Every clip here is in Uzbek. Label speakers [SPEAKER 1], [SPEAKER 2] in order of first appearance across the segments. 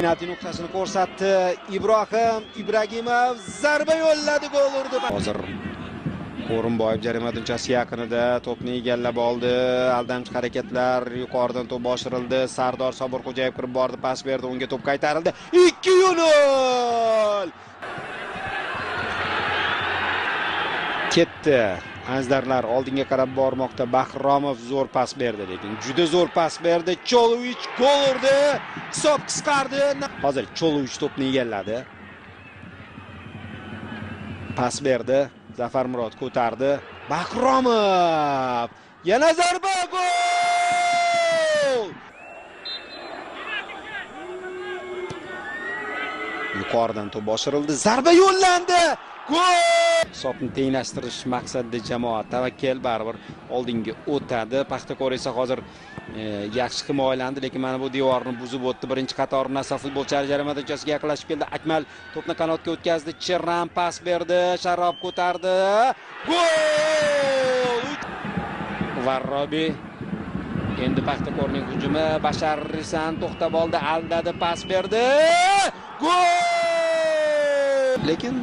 [SPEAKER 1] Penalti nuqtasini ko'rsatdi. Ibrohim Ibragimov zarba yo'lladi, gol urdi. Hozir O'rinboyev jarima maydonchasi yaqinida to'pni egallab oldi. Aldamchi harakatlar, yuqoridan to'p oshirildi. Sardor Sobirxo'jayev kirib bordi, pas berdi, unga to'p qaytarildi. 2-0. Ketdi. Azdarlar oldinga qarab bormoqda. Bahromov zo'r pas berdi, lekin juda zo'r pas berdi. Cholovich gol urdi. Hisob qisqardi. Hozir Cholovich to'pni egalladi. Pas berdi. Zafar Murod ko'tardi. Bahromov yana zarba, gol! Yuqoridan to'p oshirildi. Zarba yo'llandi. Gol! Hisobni tenglashtirish maqsadida jamoa Tavakkal baribir oldinga o'tadi. Paxtakor esa hozir yaxshi himoyalandi, lekin mana bu devorni buzib o'tdi. Birinchi qator Nasaf futbolchilari jarima maydonchasiga yaqinlashib keldi. Akmal to'pni qanotga o'tkazdi. Cherran pas berdi, Sharob ko'tardi. Gol! Varrobi. Endi Paxtakorning hujumi. Bashar Risan to'xtab oldi, aldadi, pas berdi. Gol! Lekin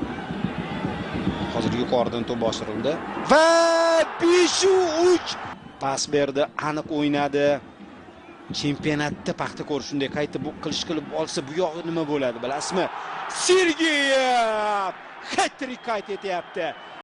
[SPEAKER 1] hozir yuqoridan to'p oshirildi va 5-3 pas berdi, aniq o'ynadi. Chempionatda Paxtakor shunday qayta bu qilish qilib olsa, bu yog'i nima bo'ladi bilasizmi? Sergeyev hat-trick qayd etyapti.